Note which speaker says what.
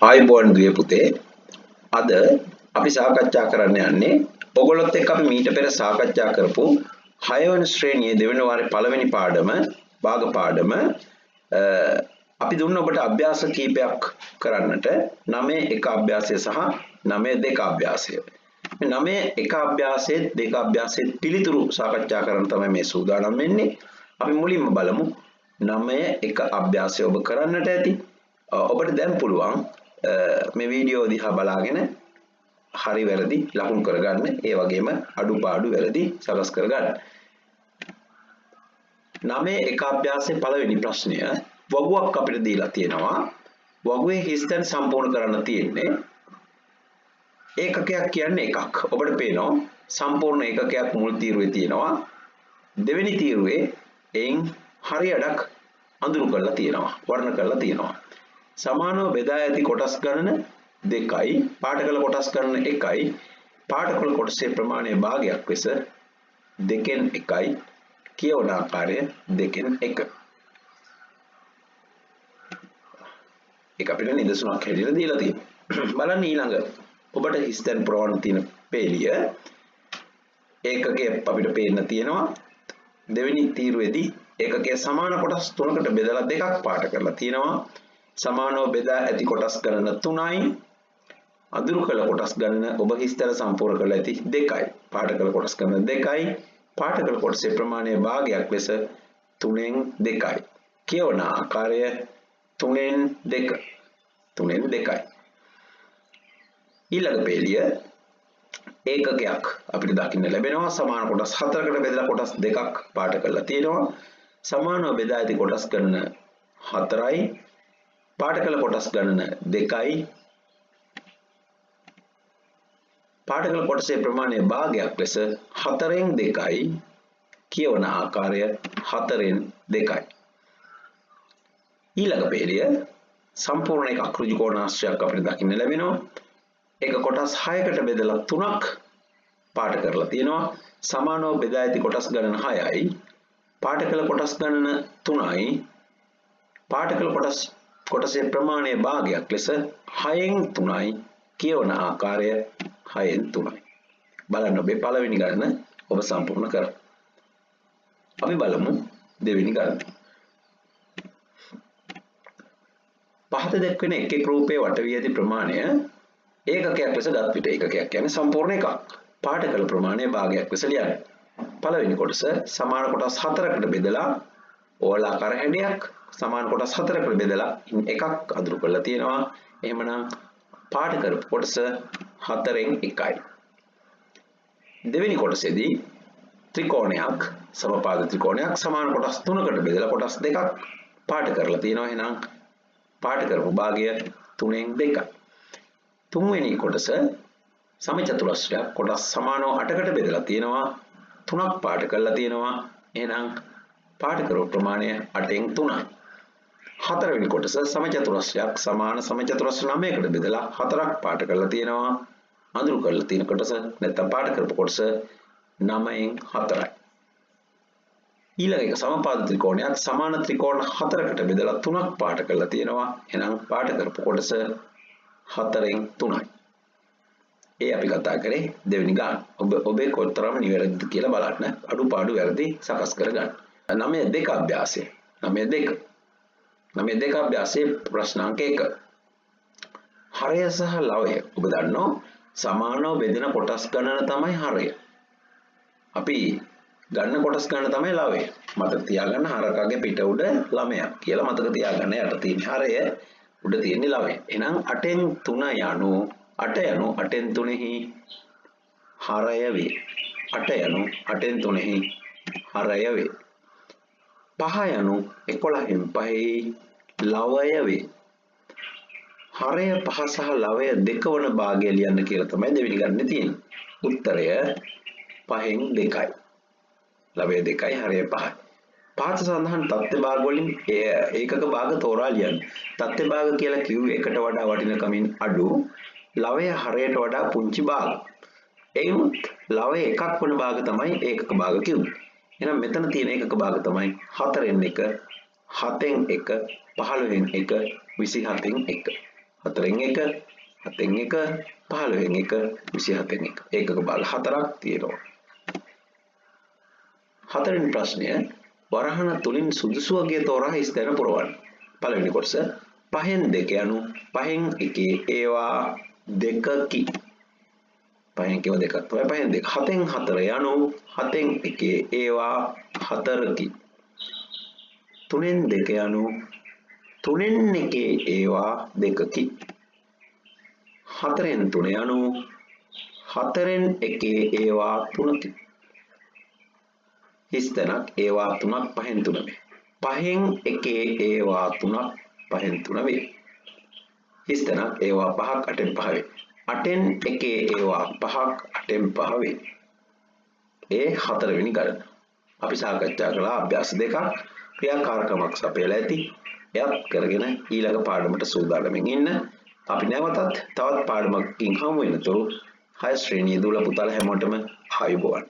Speaker 1: ආයුබෝවන් දුවේ පුතේ. අද අපි සාකච්ඡා කරන්න යන්නේ ඔයගොල්ලොත් එක්ක අපි මීට පෙර සාකච්ඡා කරපු 6 වන ශ්‍රේණියේ දෙවෙනි වාරේ පළවෙනි පාඩම භාග පාඩම. අපි දුන්න ඔබට අභ්‍යාස කීපයක් කරන්නට 9 1 අභ්‍යාසය සහ 9 2 අභ්‍යාසය. මේ 9 1 අභ්‍යාසයේත් 2 අභ්‍යාසයේත් පිළිතුරු සාකච්ඡා කරන්න තමයි මේ සූදානම් වෙන්නේ. අපි මුලින්ම බලමු 9 1 අභ්‍යාසය ඔබ කරන්නට ඇති. ඔබට දැන් පුළුවන් මේ වීඩියෝ දිහා බලාගෙන හරි වැරදි ලකුණු කරගන්න, ඒ වගේම අඩුපාඩු වැරදි සකස් කරගන්න. 9 1 අභ්‍යාසයේ පළවෙනි ප්‍රශ්නය වගුවක් අපිට දීලා තියෙනවා. වගුවේ හිස්තැන් සම්පූර්ණ කරන්න තියෙන්නේ. ඒකකයක් කියන්නේ එකක්. ඔබට පේනවා සම්පූර්ණ ඒකකයක් මුල් තීරුවේ තියෙනවා. දෙවෙනි තීරුවේ එයින් හරි අඩක් අඳුරු කරලා තියෙනවා, වර්ණ කරලා තියෙනවා. සමානව බෙදා ඇති කොටස් ගණන 2යි, පාට කළ කොටස් ගණන 1යි, පාට කළ කොටසේ ප්‍රමාණය භාගයක් ලෙස 2න් 1යි, කියවන ආකාරය 2න් 1. ඒක අපිට නිදසුනක් හැටියට දීලා තියෙනවා. බලන්න ඊළඟ ඔබට හිස්තැන් පුරවන්න තියෙන පේලිය ඒකකය අපිට පේන්න තියෙනවා. දෙවෙනි තීරුවේදී ඒකකය සමාන කොටස් 3කට බෙදලා 2ක් පාට කරලා තියෙනවා. සමානව බෙදා ඇති කොටස් ගණන 3යි, අඳුරු කළ කොටස් ගණන ඔබ හිස්තැන සම්පූර්ණ කරලා ඇති 2යි, පාට කළ කොටස් ගණන 2යි, පාට කළ කොටසේ ප්‍රමාණය භාගයක් ලෙස 3න් 2යි, කියවන ආකාරය 3න් 2, 3න් 2යි. ඊළඟ පේලිය ඒකකයක් අපිට දකින්න ලැබෙනවා. සමාන කොටස් 4කට බෙදලා කොටස් 2ක් පාට කරලා තියෙනවා. සමානව බෙදා ඇති කොටස් ගණන 4යි, පාට කළ කොටස් ගණන 2යි, පාට කළ කොටසේ ප්‍රමාණය භාගයක් ලෙස 4න් 2යි, කියවන ආකාරය 4න් 2යි. ඊළඟ පේලිය සම්පූර්ණ එකක් ඍජු කෝණාශ්‍රයක් අපිට දකින්න ලැබෙනවා. ඒක කොටස් 6කට බෙදලා 3ක් පාට කරලා තියෙනවා. සමානව බෙදා ඇති කොටස් ගණන 6යි, පාට කළ කොටස් ගණන 3යි, පාට කළ කොටසේ ප්‍රමාණය භාගයක් ලෙස 6න් 3යි, කියවන ආකාරය 6න් 3යි. බලන්න ඔබේ පළවෙනි ගණන ඔබ සම්පූර්ණ කරා. අපි බලමු දෙවෙනි ගණන. පහත දැක්වෙන එක් එක් රූපයේ වට වී ඇති ප්‍රමාණය ඒකකයක් ලෙස ගත් විට, ඒකකයක් කියන්නේ සම්පූර්ණ එකක්, පාට කළ ප්‍රමාණය භාගයක් ලෙස ලියන්න. පළවෙනි කොටස සමාන කොටස් 4කට බෙදලා ඕලාකාර හැඩයක් සමාන කොටස් 4කට බෙදලා එකක් අඳුරු කරලා තියෙනවා. එහෙමනම් පාට කරපු කොටස 4න් 1යි. දෙවෙනි කොටසේදී ත්‍රිකෝණයක් සමපාද ත්‍රිකෝණයක් සමාන කොටස් 3කට බෙදලා කොටස් 2ක් පාට කරලා තියෙනවා. එහෙනම් පාට කරපු භාගය 3න් 2යි. තුන්වෙනි කොටස සමචතුරස්‍රයක් කොටස් සමානව 8කට බෙදලා තියෙනවා. 3ක් පාට කරලා තියෙනවා. එහෙනම් පාට කරපු ප්‍රමාණය 8න් 3යි. හතරවෙනි කොටස සමචතුරස්‍රයක් සමාන සමචතුරස්‍ර 9කට බෙදලා 4ක් පාට කරලා තියෙනවා. අඳුරු කරලා තියෙන කොටස නැත්තම් පාට කරපු කොටස 9න් 4යි. ඊළඟ එක සමපාද ත්‍රිකෝණයක් සමාන ත්‍රිකෝණ 4කට බෙදලා 3ක් පාට කරලා තියෙනවා. එහෙනම් පාට කරපු කොටස 4න් 3යි. ඒ අපි කතා කරේ දෙවෙනි ගාන. ඔබේ කොතරම් නිවැරදිද කියලා බලන්න, අඩුපාඩු වැරදි සකස් කරගන්න. 9 2 අභ්‍යාසය. 9 2. 9 2 අභ්‍යාසයේ ප්‍රශ්න අංක 1. හරය සහ ලවය ඔබ දන්නවා සමානව බෙදෙන කොටස් ගණන තමයි හරය. අපි ගන්න කොටස් ගණන තමයි ලවය. මතක තියාගන්න හරකගේ පිට උඩ ළමයා කියලා මතක තියාගන්න. යට තියෙන හරය උඩ තියෙන ලවය. එහෙනම් 8න් 3 යනු 8 යනු 8න් 3හි හරය වේ. 8 යනු 8න් 3හි හරය වේ. 5 යනු 11න් 5 ලවය වේ. හරය 5 සහ ලවය 2 වන භාගය ලියන්න කියලා තමයි දෙවෙනි ගණනේ තියෙන්නේ. උත්තරය 5න් 2යි. ලවය 2යි හරය 5යි. පහත සඳහන් තත්ත්ව භාග වලින් ඒකක භාග තෝරා ලියන්න. තත්ත්ව භාග කියලා කිව්වේ එකට වඩා වටිනකමින් අඩු ලවය හරයට වඩා පුංචි භාග. එයිනුත් ලවය එකක් වන භාග තමයි ඒකක භාග කිව්වේ. එහෙනම් මෙතන තියෙන ඒකක භාග තමයි 4න් 1, 7න් 1, 15න් 1, 27න් 1. 4න් 1, 7න් 1, 15න් 1, 27න් 1. ඒකක භාග 4ක් තියෙනවා. හතරවෙනි ප්‍රශ්නය වරහන තුලින් සුදුසු වගය තෝරා හිස් තැන පුරවන්න. පළවෙනි කොටස 5න් 2 යනු 5න් 1 ඒවා 2කි. 5න් කියව දෙකක් තමයි 5න් 2. 7න් 4 යනු 7න් 1 ඒවා 4කි. 3න් 2 යනු 3න් 1 ඒවා 2කි. 4න් 3 යනු 4න් 1 ඒවා 3කි. හිස් තැනක් ඒවා 3ක් 5න් 3 වේ. 5න් 1 ඒවා 3ක් 5න් 3 වේ. හිස් තැනක් ඒවා 5ක් 8න් 5 වේ. 8න් 1 ඒවා 5ක් 8න් 5 වේ. ඒ හතරවෙනි ගණන. අපි සාකච්ඡා කළා අභ්‍යාස දෙකක් ක්‍රියාකාරකමක් සපයලා ඇති. එයත් කරගෙන ඊළඟ පාඩමට සූදානම්ෙන් ඉන්න. අපි නැවතත් තවත් පාඩමකින් හමු වෙනතුරු 6 ශ්‍රේණියේ දූලා පුතාලා හැමෝටම ආයුබෝවන්.